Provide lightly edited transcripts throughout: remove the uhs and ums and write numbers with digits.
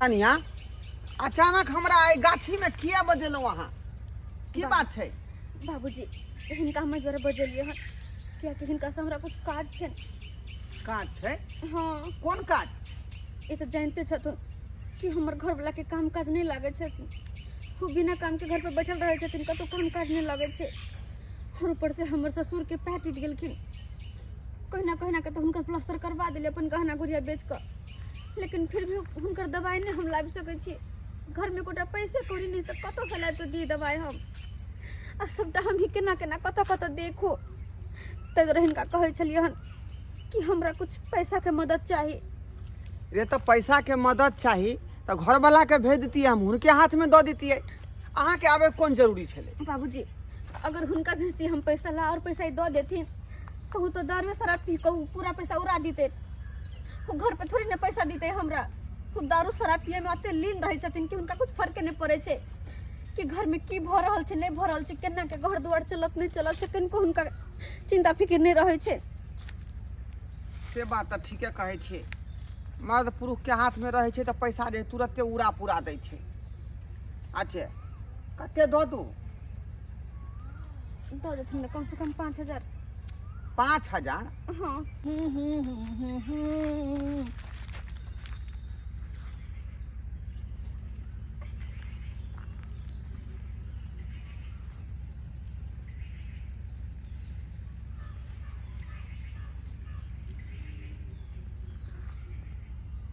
कनिया, अचानक हमरा एहि गाछीमे किया बजेलहुँ अहाँ? की बात छै? बाबूजी, हिनका हम एहि दुआरे बजेलियै हन कियाकि हिनकासँ हमरा किछु काज छै। काज छै? हँ। कोन काज? ई तऽ जानिते छथुन कि हमर घरवलाके काम काज नहि लागै छथिन। ओ बिना कामके घर पर बैठल रहै छथिन, कतहु काम काज नहि लगै छै। आओर ऊपरसँ हमर ससुरके पैर टूटि गेलखिन। कहिना कहिना कऽ तऽ हुनकर प्लास्टर करबा देलियै अपन गहना गुड़िया बेच कऽ, लेकिन फिर भी हुनकर दबाइ नहि हम लाबि सकै छी। घरमे एकोटा पैसे कौड़ी नहि, तऽ कतऽसँ लाबि कऽ दी दबाइ हम? आ सभटा हमही केना केना कतऽ कतऽ देखू। ताहि दुआरे हिनका कहै छलियै हन कि हमरा कुछ पैसाके मदद चाही। रे, तऽ पैसाके मदद चाही तऽ घरवलाके भेज दितियै, हम हुनके हाथमे दऽ दितियै। अहाँके आबैके कोन जरूरी छलै? बाबूजी, अगर हुनका भेजती हम पैसा ला और पैसा दऽ देथिन तऽ ओ तऽ दारुए शराब पी कऽ ओ पूरा पैसा उड़ा दिते। ओ घर पे थोड़ी ने पैसा दिते हमरा। ओ दारू शराब पियैमे एते लीन रहै छथिन कि हुनका कुछ फर्के नहि पड़ै छै कि घरमे की भऽ रहल छै, नहि भऽ रहल छै, केना के घर दुआर चलत, नहि चलत, से कनिको हुनका चिन्ता फिकिर नहि रहै छै। से बात तऽ ठीके कहै छियै। मर्द पुरुषके हाथमे रहै छै तऽ पैसा जे तुरते उड़ा पुरा दै छै। अच्छे, कते दऽ दू? दऽ देथिन ने कमसँ कम 5000। 5000? हँ।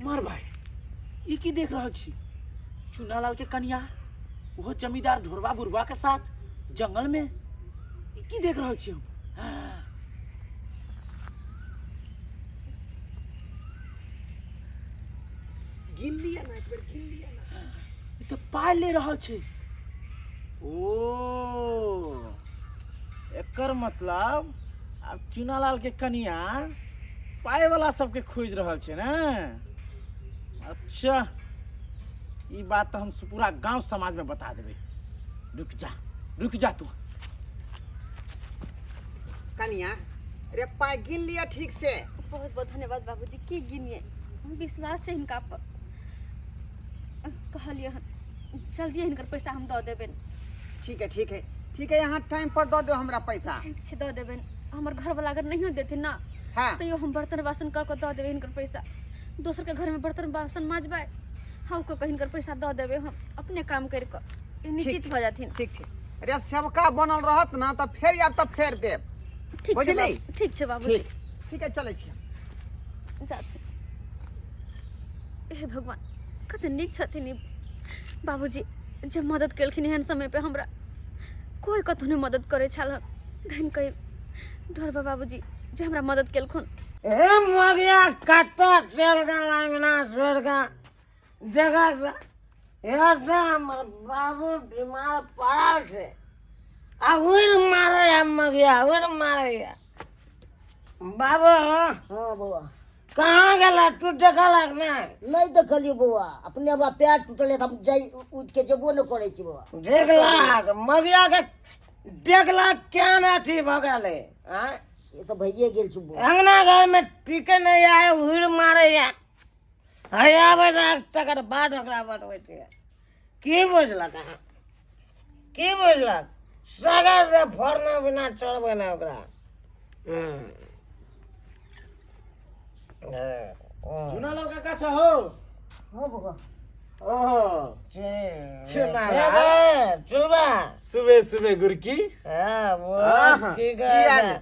मार भाई, ई की देख रहल छी? चुनालाल के कनिया ओहो जमींदार ढोरबा बुढ़बा के साथ जंगल में। ई की देख रहल छी हम? हाँ। गिन लिअ ने, एक बेर गिन लिअ ने। ई तऽ पाइ ले रहल छै। ओ एकर मतलब आब चुनालाल के कनिया पाइ वाला सबके खोजि रहल छै ने। अच्छा, ई बात तऽ हम पूरा गांव समाज में बता देबै। रुक जा, रुक जा तू। कनिया रे, पाइ गिन लिअ ठीक से। बहुत बहुत धन्यवाद बाबूजी। की गिनिए, विश्वास छै हिनका पर। कहलियै हन जल्दी हिनकर पैसा हम दऽ देबनि। ठीक है, ठीक है, ठीक है। यहाँ टाइम पर दऽ दो हमरा पैसा। ठीक छै, दऽ देबनि। हमर घरवला अगर नहियो देथिन ना, तैयो हम बर्तन बासन कऽ कऽ दऽ देबै हिनकर पैसा। दोसरके घरमे बर्तन बासन माजबै, हम कऽ कऽ हिनकर पैसा दऽ देबै हम अपने काम करि कऽ। ई निश्चित भऽ जाथिन। ठीक छै रे, सेवका बनल रहत ना तऽ फेर आयब तऽ फेर देब। ठीक छै। बुझली? ठीक छै बाबूजी। ठीक, ठीक है, चलै छी। जाथिन। हे भगवान, कते नीक छथिन ई बाबूजी जे मदद केलखिन एहन समय पे। हमरा कोइ कतहु नहि मदद करै छल हन। धन कही ढोरबा बाबूजी जे हमरा मदद केलखुन। ए मगिया, कतऽ चल गेल अंगना छोड़ कऽ जगह से? एतऽ हमर बाबू बीमार पड़ल छै आ उड़ि मारैया मगिया, उड़ि मारैया। बाबू। हाँ बौआ। कहाँ गेला तू? देखलक नहि? नहि देखलियौ बौआ। अपने हमरा पैर टूटल है तऽ हम जाइ उठि के जेबो नहि करै छी बौआ। देखलक मगिया के? देखलक केहन अथी भऽ गेलै आँय? से तऽ भइए गेल छै बौआ। अंगना घर में टिके नहीं आए, उड़ मारैया। हैया बेटा, तकर बाद ओकरा बतबै छियै। की बुझलक अहाँ? की बुझलक? सगर रे फड़ना बिना चढ़बै ने ओकरा। चुनालाल काका छ हो? हाँ बौआ। ओहो, चुनालाल। चुलबा, सुबह सुबह गुरकी। हाँ, वो आहा, की किया कहै ने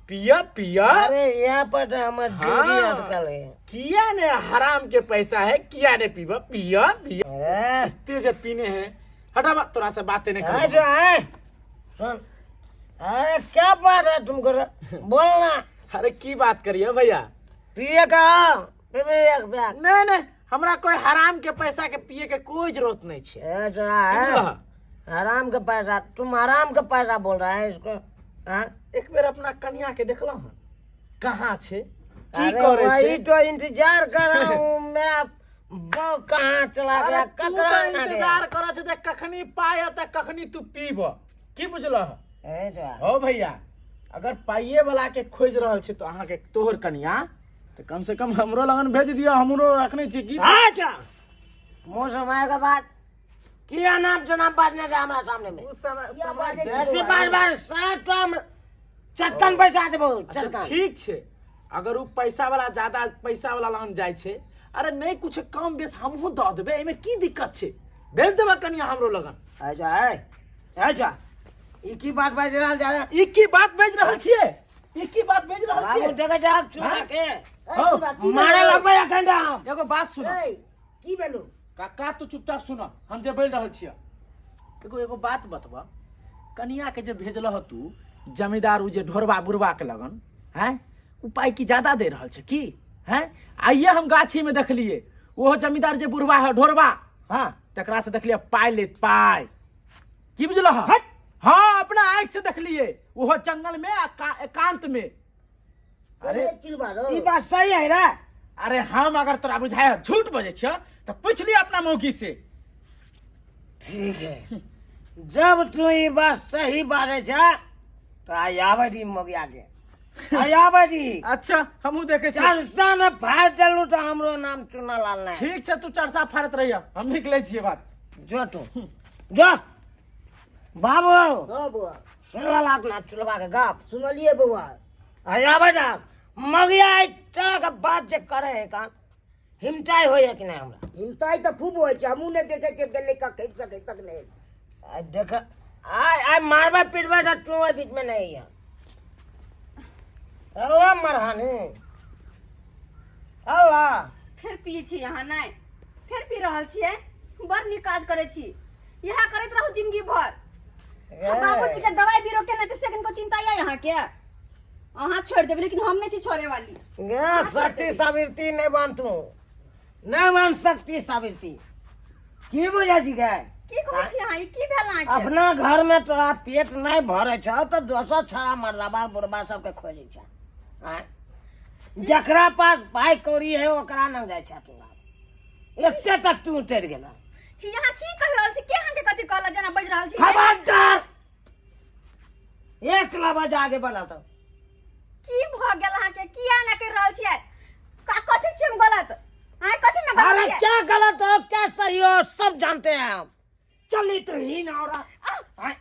पिया पिया। अरे यहाँ पर तो हमर जिंदगी अटकल है। किया ने हराम के पैसा है, किया ने पीबा? पिया पिया। ए, इतने जब पीने हैं, हटा बा, तोरा से बातें नहीं अच्छा करूंगा। है सुन, अरे क्या बात है तुमको रे? बोलना। अरे की बात करिए भैया। पिए का पीबे एक बैग? नहीं नहीं, हमरा कोई हराम के पैसा के पिए के कोई जरूरत नहीं छे। ए थोड़ा है हराम का पैसा, तुम हराम का पैसा बोल रहा है इसको? हाँ? एक बेर अपना कन्या के देखलहुँ हन, कहाँ छे, की अरे करे वही छे? तो इंतजार कर रहा हूँ, मेरा बहू कहाँ चला गया? अरे तू ककरा तऽ ना गया? इंतजार करे छे जे कखनी पाय तऽ कखनी तू पीब। की बुझलह? ए थोड़ा। हो भैया, अगर पाइए वाला के खोजि रहल छी तो अहाँके तोहर कनिया तऽ कम से कम हमरो लगन भेज दिअ, हमरो रखने छी की। अच्छा मुँह समय के बाद की अनाप शनाप बाजने छै हमरा सामने में उ सना- किया समय बाजै छै। छी? बेसी बार बार सात तो हम चटकन पैसा देबो अच्छा चटकन ठीक छै अगर उ पैसा वाला ज्यादा पैसा वाला लग जाइ छै अरे नहीं कुछ कम बेस हमहूँ दऽ देबै एहिमे की दिक्कत छै भेज देबै कनिया हमरो लगन अच्छा ए अच्छा ई की बात बाजि रहल जा रहा ई की बात बाजि रहल छियै ई की बात बाजि रहल बाबू छियै देखै छै आब चुना हाँ? के ए, सुना, की मारे भेलौ? लगबै एखन तऽ हम एगो बात सुन ए, की भेलौ काका तू चुपचाप सुन हम जे बोलि रहल छियै एगो एगो बात बतबऽ कनिया के जे भेजलह तू जमींदार उ जे ढोरबा बुढ़बा के लगन हैं उ पाइ की ज्यादा दे रहल छै की हैं आइए हम गाछी में देखलिए ओहो जमींदार जे बुढ़बा है ढोरबा हाँ तकरा से देखलिए पाइ लेत पाइ की बुझलह हट! हाँ अपना आँखि से देखलिए ओहो जंगल में आ एकांत में अरे चुलबा रो ई बात सही है रे अरे हम अगर तोरा बुझाय झूठ बजै छियह तऽ पूछ लिअ अपना मौगी से ठीक है जब तू ई बात सही बाजै छै तऽ आइ आबै दी मगिया के आइ आबै दी अच्छा हमहूँ देखै छी चरसा में फाड़ देलू तऽ हमरो नाम चुना लाल नहीं ठीक छै तू चरसा फाड़ैत रहिय हम निकलै छियै बात जो तू जो बाबू हाँ बौआ सुन लाग ना चुलबा के गप सुनलिए बौआ आइ आबै दा मगिया एहि तरह के बात जे करे है कान हिमताइ होइए कि नहि हमरा हिमताइ तऽ खूब होइ छै हमहूँ नहि देखै छियै गेलै कखन सकै तक नहि आइ देख आइ आइ मारबै पीटबै तऽ तू ओहि बीचमे नहि अइहे अल्लाह मरहानी अल्लाह फेर पियै छी अहाँ नहि फेर पी रहल छियै बड़ नीक काज करै छी इएह करैत रहू जिंदगी भर बाबूजी के दवाई बीरो के नहि तऽ से कनिको चिंता यऽ अहाँके अहाँ छोड़ि देबै लेकिन हम नहि छी छोड़े वाली गे सती सावित्री नहि बन तू नहि बन सकती सावित्री की बुझै छी गे की कहै छी अहाँ ई की भेल अहाँके अपना घर में तोरा पेट नहीं भरे छौ तऽ दोसर छड़ा मर्दाबा बुढ़बा सबके खोजै छै आँय जकरा पास पाइ कौड़ी है ओकरा लग जाइ छै तू आब एते तक तू उतरि गेला ई अहाँ की कहि रहल छी के अहाँके कथी कहलक जेना बाजि रहल छी खबरदार एक लबज आगे बढ़ा तो की भऽ गेल अहाँके किया एना करि रहल छियै का कथी छी हम गलत अहाँ कथी में गलत अरे छियै क्या गलत हो क्या सही हो सब जानते हैं हम चलित्रहीन औरत आय,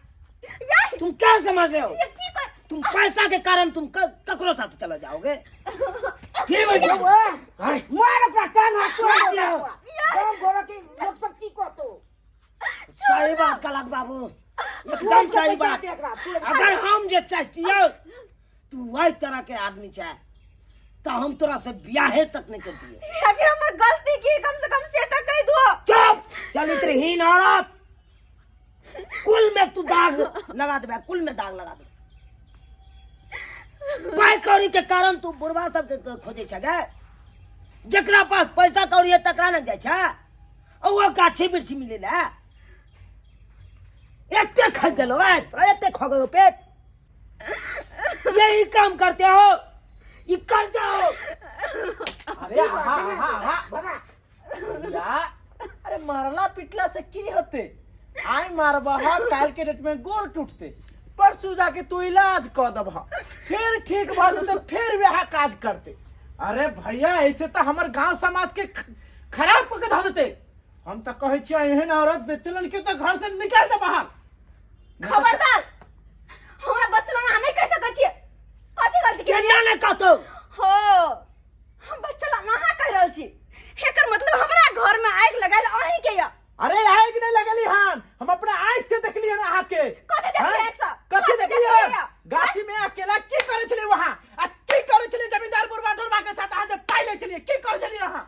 यार तुम क्या समझ रहे हो ये की कर तुम पैसा के कारण तुम ककरो साथ चले जाओगे की बुझे आय, मार ओकरा टांग हाथ तोड़ मार देबौ दियौ। बौआ। गाम घरक लोक सब की कहतौ सही बात कहलक बाबू एकदम तोड़ के सही पैसा बात दे एकरा, तोड़ के। अगर हम जे चाहतियो तू वही तरह के आदमी छै तो हम तोरा से ब्याहे तक नहीं करतिए आखिर हमर गलती की कम से कम से तक कह दो चुप चरित्रहीन औरत कुल में तू दाग लगा देबे कुल में दाग लगा देबे पाई कौड़ी के कारण तू बुढ़वा सबके खोजे छै गे जकरा पास पैसा कौड़ी है तकरा न जाइ छै आ वो गाछी बिरछी मिले ला एते खा गेलो ए तोरा एते खा गेलो पेट यही काम करते हो ये कर जाओ अरे हाँ हाँ हाँ भगा या अरे मारला पिटला से की होते आइ मारबह काल्हि के डेट में गोड़ टूटते परसू जाके तू इलाज कऽ देबह फिर ठीक भऽ जेतै फिर वएह काज करते अरे भैया ऐसे तऽ हमर गांव समाज के खराब कऽ के धऽ देते हम तऽ कहै छियै एहन औरत बेचलन के तऽ घर से निकाल दे बाहर खबरदार हमरा बच्चा लग अहाँ नहि कहि सकै छियै कथी गलती केलियै? केना ने कहतो हो हम बच्चा लग अहाँ कहि रहल छी एकर मतलब हमरा घर में आगि लगायल अहीं के यऽ अरे आगि नहीं लगली हन हम अपना आँख से देखली हन अहाँ के कथी देखलियै हैं? आँखि सँ? कथी कथी देखली हन देखलियै? गाछी में अकेला की करे छलियै वहाँ आ की करे छलियै जमींदार बुढ़वा ढोरबा के साथ अहाँ जे पाइ लै छलियै की करे छलियै अहाँ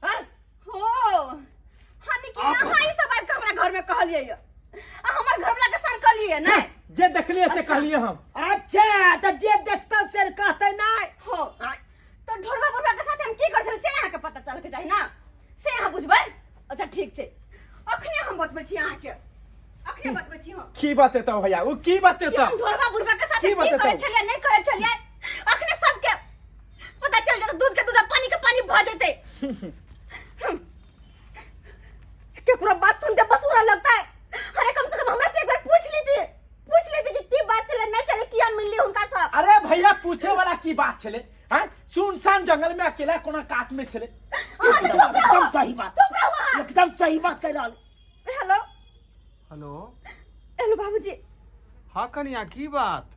हैं? हो हानि कि अहाँ ई सब आबि के हमरा घर में कहलियै यऽ आ हमर घरवला के सन कहलियै ने जे देखलियै से कहलियै हम अच्छा तऽ जे देखता से कहते नहीं हो तो ढोरबा बुढ़वा के साथ हम की कर छलियै से अहाँके पता चल के चाही ना से अहाँ बुझबै अच्छा ठीक छै अखने हम बतबै छी अहाँके अखने बतबै छी हम की बतेतौ भैया ओ की कि बतेतौ हम ढोरबा बुढ़वा के साथ की की बतेतौ? करै छलियै नहि करै छलियै अखने सबके पता चल जेतै दूध के दूध आ पानी के पानी भऽ जेतै केकरो बात सुनते बस उड़ा लगता है अरे कम से कम हमरा से एक बार पूछ लेती पूछ लेती कि की बात चले नहीं चले किया मिलली हुनका से अरे भैया पूछे वाला की बात छले हैं सुनसान जंगल में अकेला कोना काट में छले अहाँ तऽ चुप रहू। एकदम सही बात चुप रहू अहाँ। एकदम सही बात कहि रहल। हेलो। हेलो। हेलो बाबूजी। हाँ कनिया, की बात?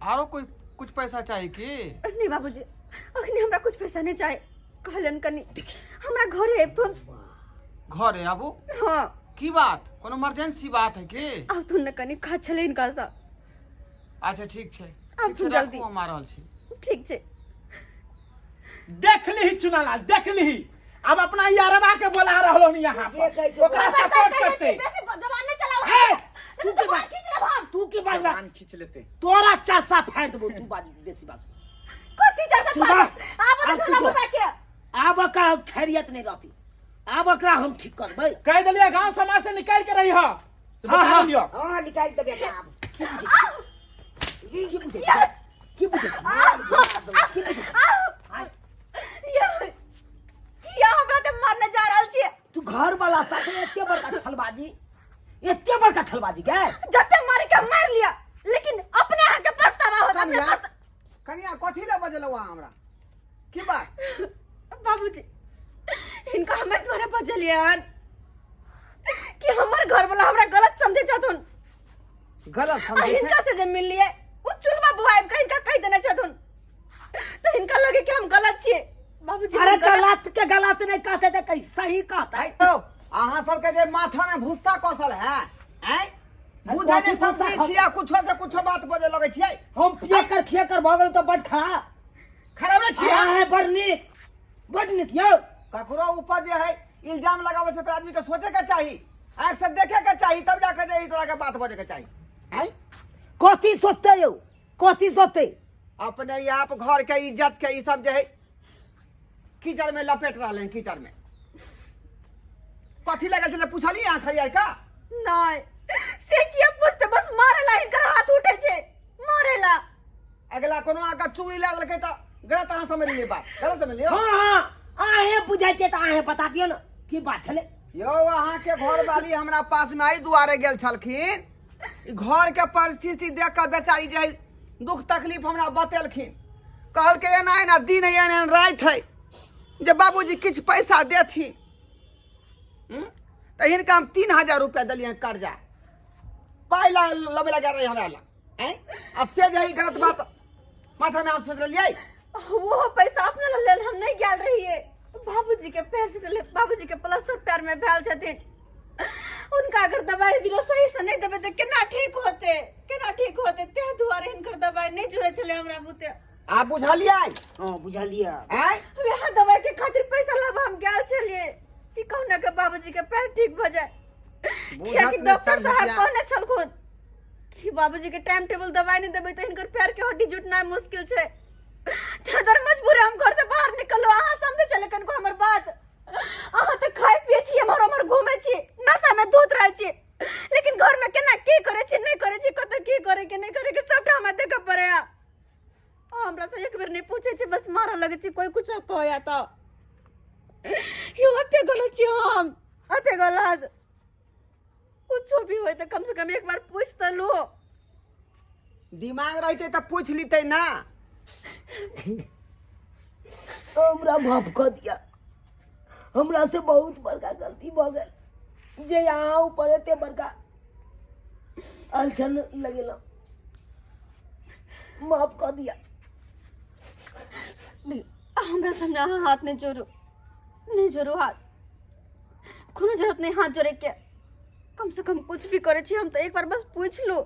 आरो कोई कुछ पैसा चाही की? नहीं बाबूजी, अखनी हमरा कुछ पैसा नहीं चाही। कहलन कनी हमरा घरे अबथुन। घरे आबू? हाँ। की बात, कोनो इमरजेंसी बात है की? आवथुन न कनी, काज छलै हिनका सँ। अच्छा ठीक छै। आब ठीक छै, तू जल्दी। राखू, हम आ रहल छी। ठीक छै। देख लीही चुनालाल, देख लीही, अब अपना यारवा के बोला रहलो नी यहाँ के कहै पर, छै? ओकरा सपोर्ट करते। बेसी जबान नहीं चलाओ। हे, तू तू के जबान बात खींच लेब हम। तू के बाज जबान खींच लेते। तोरा चरसा फाड़ देबो, तू बाज बेसी बाज। कथी चरसा चुप फाड़? रह। आब आब देखो तू ना जो। बुढ़ा के। आब ओकरा खैरियत नहीं रहती, आब ओकरा हम ठीक कर देबै। कह देलिए गांव समाज से निकाल के रही हो। से बता हाँ, हाँ। देलियो। हाँ, निकाल देबै एकरा आब। की बुझै छी? की बुझै छी? की बुझै छी? की बुझै छी? आय, किया हमरा ते मारने जा रहल छियै? तू घर वाला साथे एते बड़का छलबाजी, एते बड़का छलबाजी गे। जते मारे के मार लिया, लेकिन अपने अहाँ के पछतावा होत, अपने कनिया, पछता। कनिया, कथी लए बजेलहुँ अहाँ हमरा? की बात? बाबूजी, हिनका हम एहि दुआरे बजलियै हन कि हमर घर वाला हमरा गलत समझे छथुन। गलत आ समझे छै? हिनका से जे मिललियै ओ चुलबा बुआ आबि कऽ हिनका कहि देने छथुन, तऽ हिनका लगे कि हम गलत छियै। बाबूजी, अरे हम गलत- गलत के गलत नहीं कहते तऽ कहीं सही कहते। आइ यौ, अहाँ सबके जे माथा में भूसा कसल है, आँय? बुझै कथी नहि भूसा समझै खसल? छियै आ कुछो से कुछो बात बजै लगै छियै। हम पियकर खियकर भऽ गेलहुँ तऽ बड खराब। खराब नहि छियै? अहाँ है बड नीक, बड नीक यौ। ककरो ऊपर जे है इल्जाम लगाबै से पहिले आदमी के सोचे के चाही, आँख से देखे के चाही, तब जाके जे ई तरह के बात बजै के चाही। आँय? कथी सोचते यौ, कथी सोचते? अपने आप घर के इज्जत के ई सब जे है कीचड़ में लपेट रहले हैं, कीचड़ में। कथी लगल छलै पुछलियै अहाँ खरियार का? नहि, से किया पूछते, बस मारेला हिनकर हाथ उठे छै, मारेला। अगला कोनो आके चुगली लए देलकै तऽ गलत अहाँ समझ लियै, बात गलत समझ लियौ। हाँ हाँ, अहें बुझै छियै तऽ अहें बता दियौ ने की बात छलै। यौ, अहाँके घरवाली हमरा पासमे एहि दुआरे गेल छलखिन, ई घरके परिस्थिति देख कऽ बेचारी जे है दुख तकलीफ हमरा बतेलखिन। कहलकै एना एना दिन है, एना एना राति है, जे बाबूजी किछु पैसा देथिन। तऽ हिनका हम 3000 रुपया देलियनि कर्जा, पाइ लबै लए गेल रही हमरा लग। आँय? आ से जे है गलत बात माथामे अहाँ सोचि लेलियै। वो पैसा अपना लेल हम नहीं गेल रहिए, बाबूजी के पैर टूटल, बाबूजी के प्लास्टर पैर में भेल छथिन, उनका अगर दवाई बीरो सही से नहीं देबै तऽ केना ठीक होते, केना ठीक होते? तें दुआरे हिनकर दवाई नहीं जुड़े छलै हमरा बुते। आ बुझलियै? हाँ बुझलियै। आँय? वएह दवाई के खातिर पैसा लाबऽ हम गेल छलियै कि कहुना के बाबूजी के पैर ठीक भऽ जाए, बुझत कियाकि नहि डॉक्टर समझ साहब लिअ। कहने छलखुन कि बाबूजी के टाइम टेबल दवाई नहीं देबै तऽ हिनकर पैर के हड्डी जुटनाइ मुश्किल छै। ताहि दुआरे मजबूर हम घर से बाहर निकललहुँ। अहाँ समझै छलै कनिको हमर बात? अहाँ तऽ खाइ पियै छी, एम्हर ओम्हर घूमै छी, नशा में धुत रहै छी, लेकिन घर में केना की करै छी नहि करै छी, कतऽ की करै के नहि करै के सबटा हमरा देखऽ पड़ैया। अहाँ हमरा से एक बेर नहि पूछै छी, बस मारऽ लगै छी कोई कुछो कहैया तऽ। यौ, एते गलत छी हम, एते गलत। कुछो भी होय तऽ कम से कम एक बार पूछ तऽ लो। दिमाग रहते तऽ पूछ लीते ना। हमरा माफ कऽ दिया, हमरा से बहुत बड़का गलती भऽ गेल जे यहाँ ऊपर एते बड़का अलछन लगेलहुँ, माफ कऽ दिया। हमरा सामने अहाँ हाथ नहि जोड़ू, नहि जोड़ू हाथ, कोनो जरूरत नहीं हाथ जोड़े के। कम से कम कुछ भी करे छी हम तो एक बार बस पूछ लो।